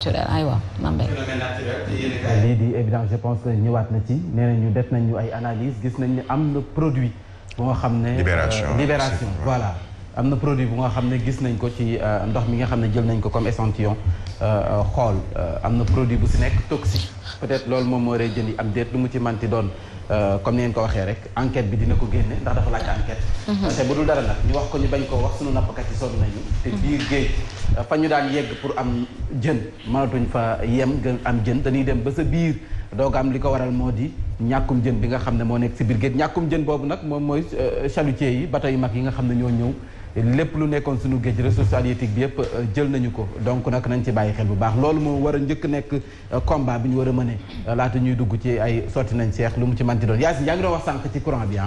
naturel aywa Mame Mbaye. phénomène naturel lii di évidence je pense que ñëwaat na ci nee nañu def nañu ay analyse gis nañ ne am na produit bu nga xam ne libération voilà am na produit bu nga xam ne gis nañ ko ci ndox mi nga xam ne jël nañ ko comme échantillon xool am na produit bu si nekk toxique peut-être loolu moom moo rey jëndi am déet lu mu ci manti doon comme ni ngeen ko waxee rek enquête bi dina ko génne ndax dafa laaj enquête te bu dul dara nag ñu wax ko ñu bañ koo wax sunu nappkat yi sonn nañu te biir géej fa ñu daan yegg pour am jën mënatuñ fa yem gën am jën dañuy dem ba sa biir doog am li ko waral moo di ñàkkum jën bi nga xam ne moo nekk si biir géej ñàkkum jën boobu nag moom mooy chalutiers yi bateau yu mag yi nga xam ne ñoo ñëw lépp lu nekkoon suñu géej ressource halieutique bi yëpp jël nañu ko donc nag nañ ci bàyyi xel bu baax loolu moo war a njëkk nekk combat bi ñu war a mëne laata ñuy dugg ci ay sotti nañ seex lu mu ci manti doon Yacine yaa ngi doon wax sànq ci courant bi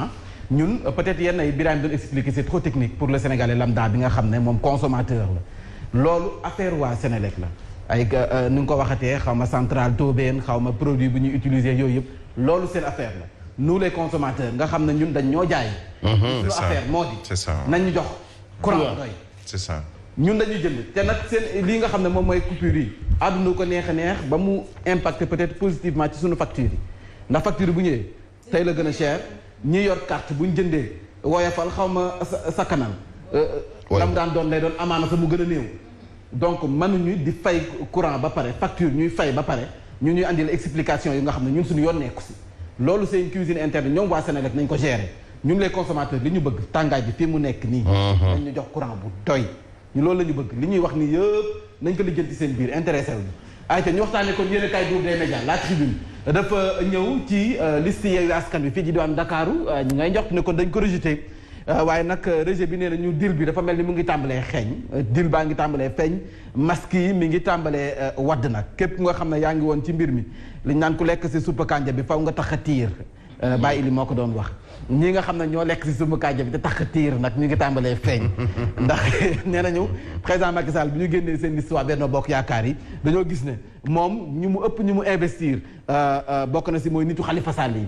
ñun peut-être yenn ay Birame doon expliquer c'est trop technique pour le Sénégalais lambda bi nga xam ne moom consommateur la loolu affaire waa Sénélec la ay nu nga ko waxatee xaw ma centrale Tobène xaw ma produit bu ñuy utiliser yooyu yëpp loolu seen affaire la nous les consommateurs nga xam ne ñun dañ ñoo jaay suñu affaire moo di nañ ñu jox courant doy c'est ça ñun dañuy jënd te nag seen lii nga xam ne moom mooy coupure yi àdduna ko neex a neex ba mu impacté peut-être positivement ci suñu facture yi ndax facture bu ñëwee tey la gën a cher ñi yor carte buñ jëndee woyofal xaw ma sa kanam lam daan doon lay doon amaana sa mu gën a néew donc mënuñu di fay courant ba pare facture ñuy fay ba pare ñu ñuy andi la explication yi nga xam ne ñun suñu yoon nekku si loolu c'est une cuisine interne ñoom waa Sénégal nañ ko gérer ñun les consommateurs li ñu bëgg tàngaay bi fii mu nekk nii nañ ñu jox courant bu doy ñu loolu la ñu bëgg li ñuy wax nii yëpp nañ ko lijjanti seen biir intéressé wuñu ayca ñu waxtaanee kon yéen a kaay groupe des médias la tribune dafa ñëw ci liste Yewwi Askan Wi fii ci diwaan Ndakaaru ñu ngay njort ne kon dañ ko rejeté waaye nag rejet bi nee na ñu deal bi dafa mel ni mu ngi tàmbalee xeeñ deal baa ngi tàmbalee feeñ masque yi mi ngi tàmbalee wadd nag képp nga xam ne yaa ngi woon ci mbir mi liñ naan ku lekk si suppa kànja bi faw nga tax a tiir bàyyi li moo ko doon wax ñi nga xam ne ñoo lekk si suppa kànja bi te tax a tiir nag ñu ngi tàmbalee feeñ ndax nee nañu président Macky Sall bi ñu génnee seen liste waa Benno Bokk Yaakaar yi dañoo gis ne moom ñu mu ëpp ñu mu investir bokk na si mooy nitu Khalifa Sall yi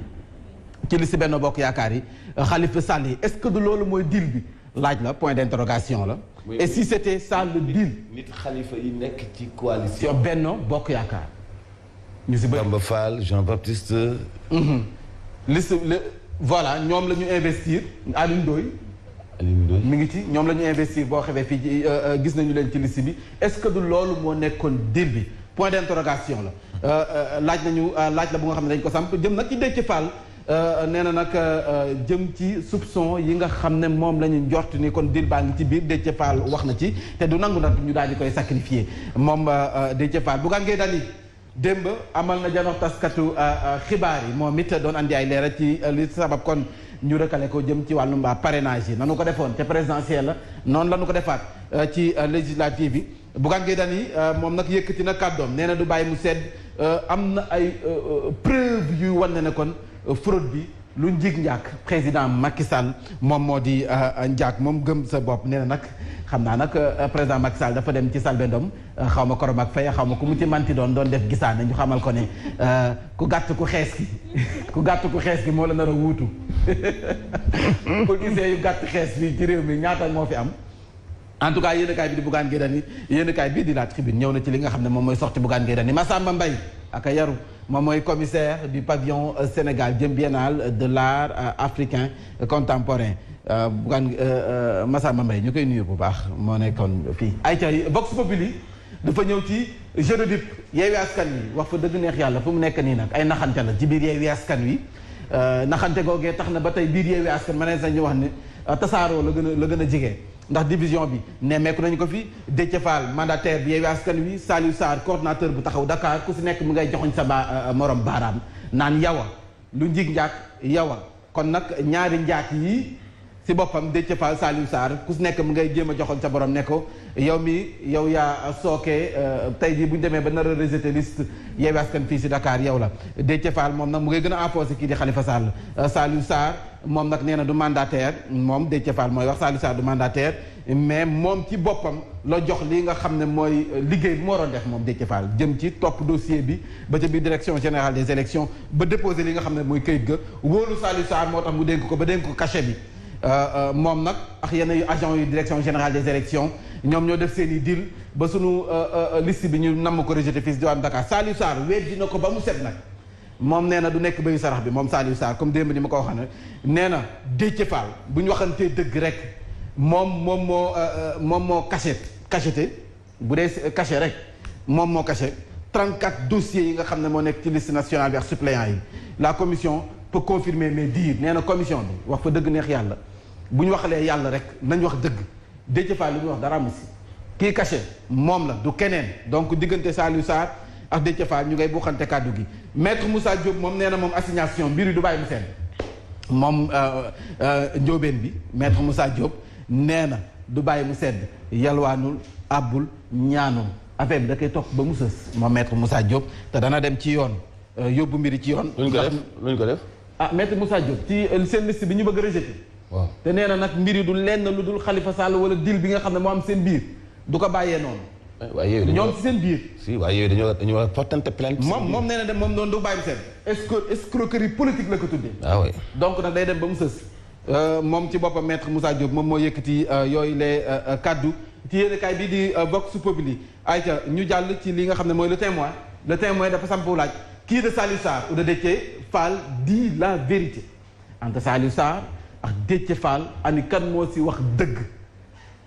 ci liste Benno Bokk Yaakaar yi Khalifa Sall yi est-ce que du loolu mooy deal bi laaj la point d'interrogation la et si c'était ça le deal nit Khalifa yi nekk ci coalition Benno Bokk Yaakaar ñu si bëri Bamba Fall Jean-Baptiste liste voilà ñoom la ñu investir Alioune Ndoye mi ngi ci ñoom la ñu investir boo xamee fii gis nañu leen ci liste bi est-ce que du loolu moo nekkoon deal bi point d'interrogation la laaj la bu nga xam ne dañ ko samp jëm nag ci Déthié Fall nee na nag jëm ci soupçon yi nga xam ne moom la ñu njort ni kon deal baa ngi ci biir Déthié Fall wax na ci te du nangu nag ñu daal di koy sacrifier moom Déthié Fall Bougane Gueye Dany démb amal na janox taskatu xibaar yi moom it doon andi ay leeral ci li sabab kon ñu rëkkale ko jëm ci wàllum parrainage yi nanu ko defoon te présidentielle la noonu la nu ko defaat ci législative yi Bougane Gueye Dany moom nag yëkkati na kàddoom nee na du bàyyi mu sedd am na ay preuve yu wane ne kon fraude bi lu njig njaak président Macky Sall moom moo di njaak moom gëm sa bopp nee na nag xam naa nag président Macky Sall dafa dem ci Selbé Ndom xaw ma korom ak fay xaw ma ku mu ci manti doon def gisaane ñu xamal ko ne ku gàtt ku xees ki moo la nar a wuutu ku gisee yu gàtt xees bi ci réew mi ñaata moo fi am en tout cas yéenekaay bi di Bougane Gueye Dany yéenekaay bii di La Tribune ñëw na ci li nga xam ne moom mooy sorti Bougane Gueye Dany Massamba Mbaye ak yaru moom mooy commissaire du pavillon Sénégal jëm biennale de l'art africain contemporain Bougane Massamba Mbaye ñu koy nuyu bu baax moo nekkoon fii ayca Vox Populi dafa ñëw ci jeu de dupe Yewwi Askan Wi wax fa dëgg neex yàlla fu mu nekk nii nag ay naxante la ci biir Yewwi Askan Wi naxante googee tax na ba tey biir Yewwi Askan ma ne sax ñu wax ne tasaaroo la gën a jege ndax division bi nemmeeku nañu ko fi Déthié Fall mandataire bi Yewwi Askan Wi Saliou Sarr coordinateur bu taxaw Dakar ku si nekk mu ngay joxoñ sa morom baaraam naan yawa lu njig njaak yawa kon nag ñaari njaak yi si boppam Déthié Fall Saliou Sarr ku si nekk mu ngay jéem a joxoñ sa borom ne ko yow yaa sookee tey jii bu ñu demee ba nar a rejeté liste Yewwi Askan fii si Dakar yow la Déthié Fall moom nag mu ngay gën a enfoncé kii di Khalifa Sall Saliou Sarr moom nag nee na du mandataire moom Déthié Fall mooy wax Saliou Sarr du mandataire mais moom ci boppam la jox li nga xam ne mooy liggéey bi moo waroon def moom Déthié Fall jëm ci topp dossier bi ba ca biir direction générale des élections ba déposer li nga xam ne mooy këyit ga wóolu Saliou Sarr moo tax mu dénk ko ba dénk ko cachet bi moom nag ak yenn agent yu direction générale des élections ñoom ñoo def seen i deal ba sunu liste bi ñu namm ko rejeté fii si diwaan Dakar Saliou Sarr weddi na ko ba mu set nag moom nee na du nekk bayu sarax bi moom Saliou Sarr comme démb ni ma ko waxee ne nee na Déthié Fall bu ñu waxantee dëgg rek moom moo cacheté bu dee caché rek moom moo caché 34 dossiers yi nga xam ne moo nekk ci liste nationale bi ak suppléants yi la commission peut confirmer mais dire nee na commission bi wax fa dëgg neex yàlla bu ñu waxalee yàlla rek nañ wax dëgg Déthié Fall li muy wax dara amu si kii caché moom la du keneen donc diggante Saliou Sarr ak Déthié Fall ñu ngay buuxante kàddu gi maître Moussa Diop moom nee na moom assignation mbir yi du bàyyi mu seen moom njóobeen bi maître Moussa Diop nee na du bàyyi mu sedd yalwaanul àbbul ñaanul affaire bi da koy topp ba mu sës moom maître Moussa Diop te dana dem ci yoon yóbbu mbiri ci yoon. luñ ko def ah maître Moussa Diop ci seen liste bi ñu bëgg a rejeté. waaw te nee na nag mbiri du lenn lu dul Khalifa Sall wala deal bi nga xam ne moo am seen biir du ko bàyyee noonu. waaye yooyu ñoom ci seen biir. si waaye yooyu dañoo war a portante plainte. moom nee na dem moom doon du bàyyi mu sedd escroquerie politique la ko tuddee. ah oui donc nag day dem ba mu sës. moom ci boppam maître Moussa Diop moom moo yëkkati yooyu les kaddu ci yéenekaay bii di Vox Populi ayca ñu jàll ci li nga xam ne mooy le témoin dafa sampu laaj kii de Saliou Sarr ou de Déthié Fall dit la vérité entre Saliou Sarr ak Déthié Fall ani kan moo si wax dëgg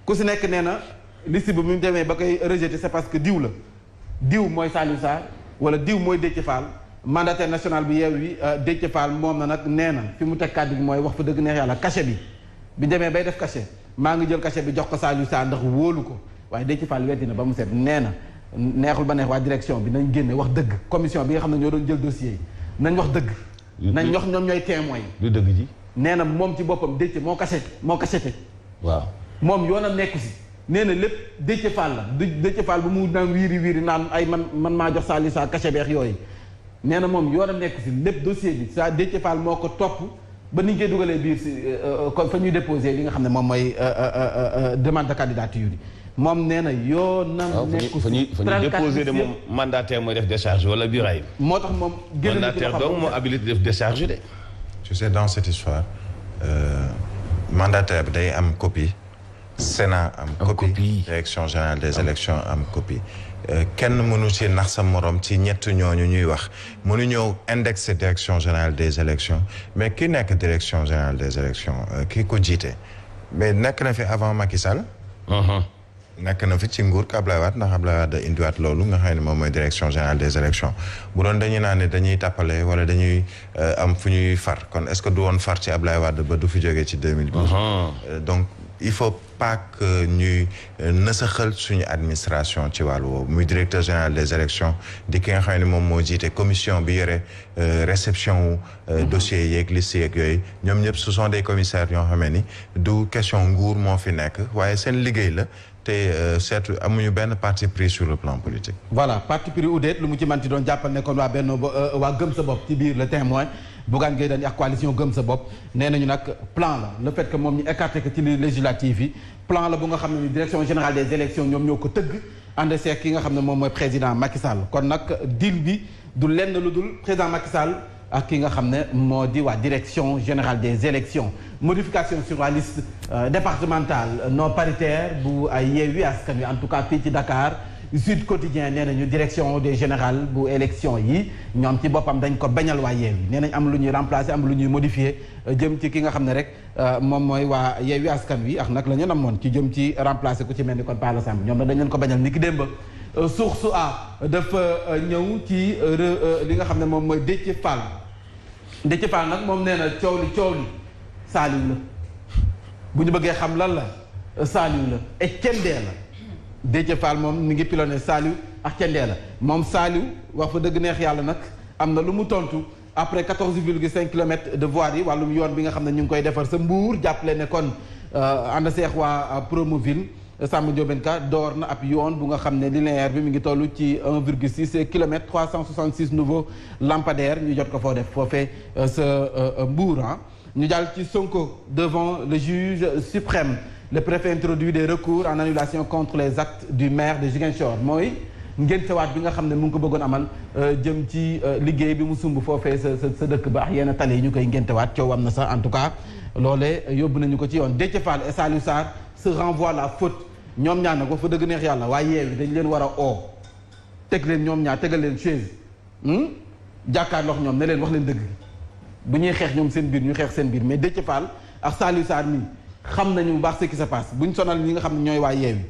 ku si nekk nee na liste bi mu demee ba koy rejeté c'est parce que diw la diw mooy Saliou Sarr wala diw mooy Déthié Fall mandataire national bi Yewwi Déthié Fall moom na nag nee na fi mu teg kàddu gi mooy wax fa dëgg neex yàlla cachet bi demee bay def cachet maa ngi jël cachet bi jox ko Saliou Sarr ndax wóolu ko waaye Déthié Fall weddi na ba mu set nee na neexul ba neex waa direction bi nañ génne wax dëgg commission bi nga xam ne ñoo doon jël dossier yi nañ wax dëgg nañ wax ñoom ñooy témoin lu dëgg ji nee na moom ci boppam Déthié moo cacheté waaw moom yoonam nekku si nee na lépp Déthié Fall la Déthié Fall bu mu naan wiiri naan ay man maa jox Saliou Sarr cachet beex yooyu nee na moom yoonam nekku si lépp dossier bi ça Déthié Fall moo ko topp ba ni ñu koy dugalee biir si fa ñuy déposé li nga xam ne moom mooy demande de candidature yi moom nee na yoonam nekku si fa ñuy déposé de moom mandataire mooy def décharge wala bureau moo tax moom génn na mandataire donc moo habilité def décharge de tu sais dans cette histoire mandataire bi day am copie Sénat am copie direction générale des élections am copie kenn mënu ci nax sa morom ci ñett ñooñu ñuy wax mënu ñëw indexé direction générale des élections mais ki nekk direction générale des élections ki ko jiite mais nekk na fi avant Macky Sall nekk na fi ci nguur ka Ablaye Wade ndax Ablaye Wade indiwaat loolu nga xam ne moom mooy direction générale des élections bu doon dañuy naan ne dañuy tàppale wala dañuy am fu ñuy far kon est-ce que du woon far ci Ablaye Wade ba du fi jógee ci 2012 donc il faut pas que ñuy nasaxal suñu administration ci wàllu woowu muy directeur général des élections di ki nga xam ne moom moo jiite commission bi yore réception wu dossiers yeeg liste yeeg yooyu ñoom ñëpp ce sont des commissaires yoo xam ni du question nguur moo fi nekk waaye seen liggéey la te seetu amuñu benn parti pris sur le plan politique. voilà parti pris ou déet lu mu ci manti doon jàppal ne kon waa benn waa gëm sa bopp ci biir le témoin Bougane Gueye Dany ak coalition gëm sa bopp nee nañu nag plan la le fait que moom ñu écarté que ci législative yi plan la bu nga xam ne direction générale des élections ñoom ñoo ko tëgg ànd seeg ki nga xam ne moom mooy président Macky Sall kon nag deal bi du lenn lu dul président Macky Sall ak ki nga xam ne moo di waa direction générale des élections modification sur la liste départementale non paritaire bu ay Yewwi Askan Wi en tout cas fii ci Dakar Sud Quotidien nee nañu direction des générales bu élection yi ñoom ci boppam dañ ko bañal waa Yewwi nee nañ am lu ñuy remplacer am lu ñuy modifier jëm ci ki nga xam ne rek moom mooy waa Yewwi Askan Wi ak nag la ñu namoon ci jëm ci remplacer ku ci mel ni kon Palla Samb ñoom nag dañ leen ko bañal ni ki démb source a dafa ñëw ci li nga xam ne moom mooy Déthié Fall nag moom nee na coow li Saliou la bu ñu bëggee xam lan la Saliou la et cendee la Déthié Fall moom mi ngi pilonné Saliou ak cendee la moom Saliou wax fa dëgg neex yàlla nag am na lu mu tontu après 14,5 kilomètres de voirie wàllum yoon bi nga xam ne ñu ngi koy defar sa Mbour jàppale ne kon ànd seex waa Promoville Samba Ndiobène Ka door na ab yoon bu nga xam ne linéaire bi mi ngi toll ci 1,6 kilomètres 366 nouveaux lampadaires ñu jot ko foo def foofee sa Mbour ñu jàll ci Sonko devant le juge suprême le préfet introduit des recours en annulation contre les actes du maire de Ziguinchor mooy ngéntewaat bi nga xam ne mu ngi ko bëggoon amal jëm ci liggéey bi mu sumb foofee sa dëkk ba yenn tali yi ñu koy ngéntewaat coow am na sax en tout cas loolee yóbbu nañu ko ci yoon. Déthié Fall et Saliou Sarr se renvoient la faute ñoom ñaar nag fa dëgg neex yàlla waaye Yewwi dañ leen war a oo teg leen ñoom ñaar tegal leen chaise jàkkaarloo ñoom ne leen wax leen dëgg bu ñuy xeex ñoom seen biir ñu xeex seen biir mais Déthié Fall ak Saliou Sarr nii xam nañu bu baax ce qui se passe buñ sonal ñi nga xam ne ñooy waa Yewwi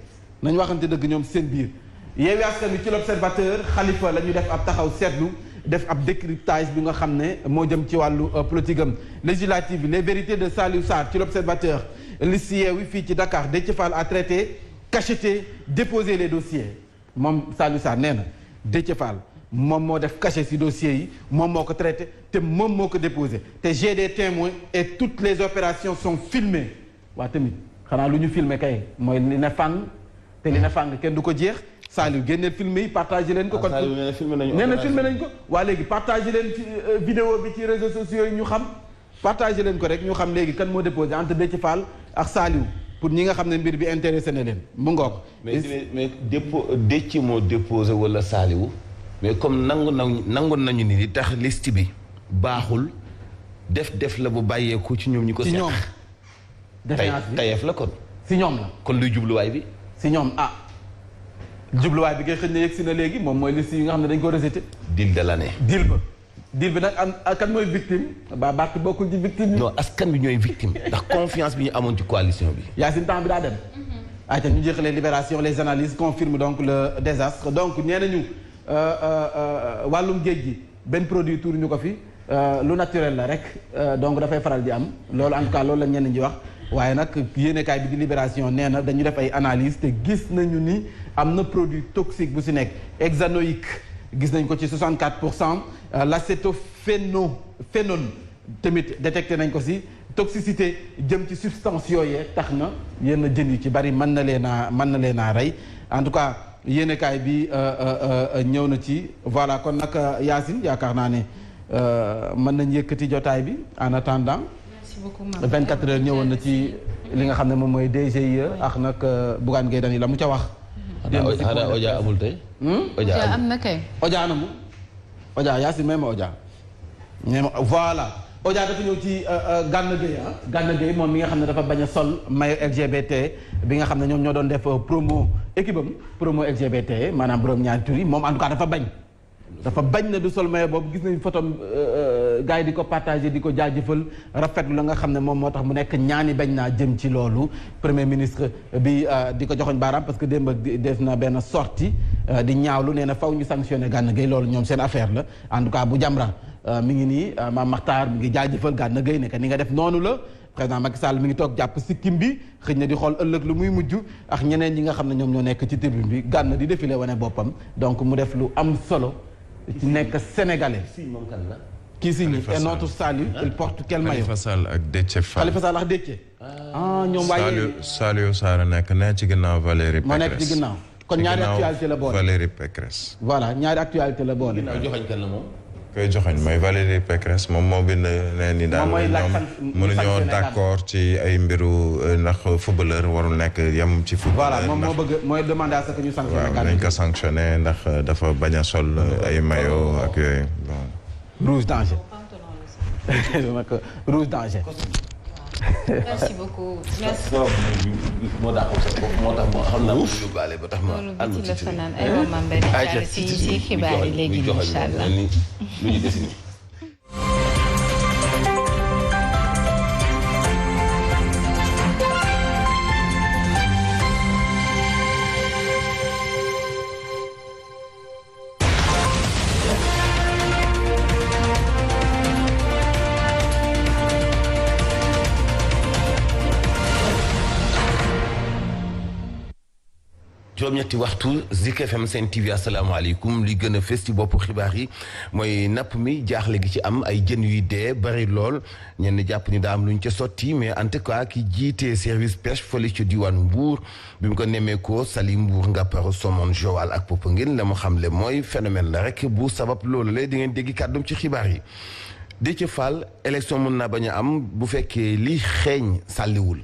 nañ waxante dëgg ñoom seen biir. Yewwi Askan Wi ci l'Observateur Khalifa la ñu def ab taxaw seetlu def ab décryptage bi nga xam ne moo jëm ci wàllu politique am législative bi les vérités de Saliou Sarr ci l'Observateur liste Yewwi fii ci Dakar Déthié Fall a traité cacheté déposé les dossiers moom Saliou Sarr nee na Déthié Fall moom moo def cachet ci dossiers yi moom moo ko traité te moom moo ko déposé te j'ai des témoins et toutes les opérations sont filmées waa tamit xanaa lu ñu filmé kay mooy li ne fàng te li ne fàng kenn du ko jeex Saliou génneel filmé yi partagé leen ko kon nee na filmé nañ ko waa léegi partagé leen ci vidéo bi ci réseaux sociaux yi ñu xam partagé leen ko rek ñu xam léegi kan moo déposé entre Déthié Fall ak Saliou pour ñi nga xam ne mbir bi intéressé na leen mu ngoog mais Déthié moo déposé wala Saliou mais comme nangu nañu ni di tax liste bi baaxul def la bu bàyyeeku ci ñoom ñi ko seq. ci ñoom défiance bi tayeef la kon. si ñoom la kon luy jubluwaay bi. si ñoom jubluwaay bi ngay xëy na yegg si na léegi moom mooy liste yi nga xam ne dañ ko rejeté. deal de l'année. deal bi nag kan mooy victime ba Barth bokkul ci victime yi. non askan bi ñooy victime ndax confiance bi ñu amoon ci coalition bi. Yacine temps bi daa dem. ayca ñu jeexalee Libération les analyses confirment donc le désastre donc nee nañu wàllum géej gi benn produit tuur ñu ko fi lu naturel la rek donc dafay faral di am loolu en tout cas loolu la ñenn ñi wax waaye nag yéenekaay bi di Libération nee na dañu def ay analyse te gis nañu ni am na produit toxique bu si nekk hexanoïque gis nañ ko ci 64% l'acétophénone tamit détecté nañ ko si toxicité jëm ci substance yooyee tax na yenn jën yu ci bari mën na leen a rey en tout cas yéenekaay bi ñëw na ci voilà kon nag Yacine yaakaar naa ne mën nañ yëkkati jotaay bi en attendant. merci beaucoup 24 heures ñëwoon na ci li nga xam ne moom mooy DGIE ak nag Bougane Gueye Dany la mu ca wax. xanaa Oja amul tey. Oja am na kay. Oja anamu Oja Yacine même Oja. voilà Oja dafa ñëw ci Gana Gueye Gana Gueye moom mi nga xam ne dafa bañ a sol maillot LGBT bi nga xam ne ñoom ñoo doon def promo équipe am promo LGBT maanaam borom ñaari tur yi moom en tout cas dafa bañ na du sol maillot boobu gis nañu photo gars yi di ko partagé di ko jaajëfal rafetlu la nga xam ne moom moo tax mu nekk ñaani bañ naa jëm ci loolu premier ministre bi di ko joxoñ baaraam parce que démb def na benn sortie di ñaawlu nee na faw ñu sanctionné Gana Gueye loolu ñoom seen affaire la en tout cas bu Jamra mi ngi nii Mame Makhtar mi ngi jaajëfal Gana Gueye ne que ni nga def noonu la président Macky Sall mi ngi toog jàpp sikkim bi xëy na di xool ëllëg lu muy mujj ak ñeneen ñi nga xam ne ñoom ñoo nekk ci tribune bi Gana di défilé wane boppam donc mu def lu am solo ci nekk sénégalais. kii si nii et notre salut il porte quel maillot. Khalifa Sall ak Déthié Fall. Khalifa Sall ak Déthié. ñoom waaye Saliou Sarr nekk ne ci ginnaaw Valérie Pécresse. moo nekk ci ginnaaw kon ñaari actualité la boole. Valérie Pécresse. voilà ñaari actualité la boole. ginnaaw joxañ kan la moom. koy joxoñ mooy Valérie Pécresse moom moo bind ne ni daal ñoom mënuñoo d'accord ci ay mbiru ndax footballeur warul nekk yem ci footballeur. voilà moom moo bëgg mooy demander à ce que ñu sanctionné. waaw nañ ko sanctionné ndax dafa bañ a sol ay maillot ak yooyu bon. rouge danger. rouge danger. merci beaucoup. merci. moo tax xam naa fu yóbbaale ba tax ma. loolu bi ci la fanaan ay wàllu mbay mi ci xibaar yi léegi incha allah. lu ñu des nii. juróom-ñetti waxtu Zik FM Sen TV asalaamaaleykum li gën a fës ci boppu xibaar yi mooy napp mi jaaxle gi ci am ay jën yuy dee bari lool ñenn jàpp ni daa am lu ñu ca sotti mais en tout cas ki jiitee service pêche fële ci diwaanu Mbour bi mu ko nemmeekoo Saly Mbour Ngaparou Somone Joal ak Popenguine la mu xamle mooy phénomène la rek bu sabab loolu la di ngeen dégg kàddum ci xibaar yi. Déthié Fall élection mën naa bañ a am bu fekkee li xeeñ sàlliwul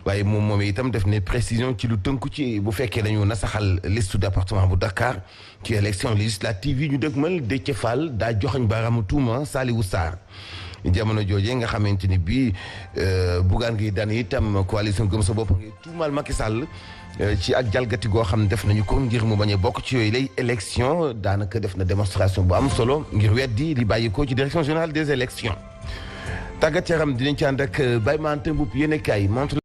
waaye moom itam def ne précision ci lu tënku ci bu fekkee dañu nasaxal liste département bu Dakar ci élection législative yi ñu dëgmal Déthié Fall daa joxañ baaraamu tuuma Saliou Sarr jamono jooje nga xamante ni bii Bougane Gueye Dany itam coalition Gëm Sa Bopp ngi tuumaal Macky Sall ci ak jalgati goo xam ne def nañu ko ngir mu bañ a bokk ci yooyu lay élection daanaka def na démonstration bu am solo ngir weddi li bàyyi ko ci direction générale des élections tàggat yaram dinañ ci ànd ak Baye Mante Mboup yéen a kaay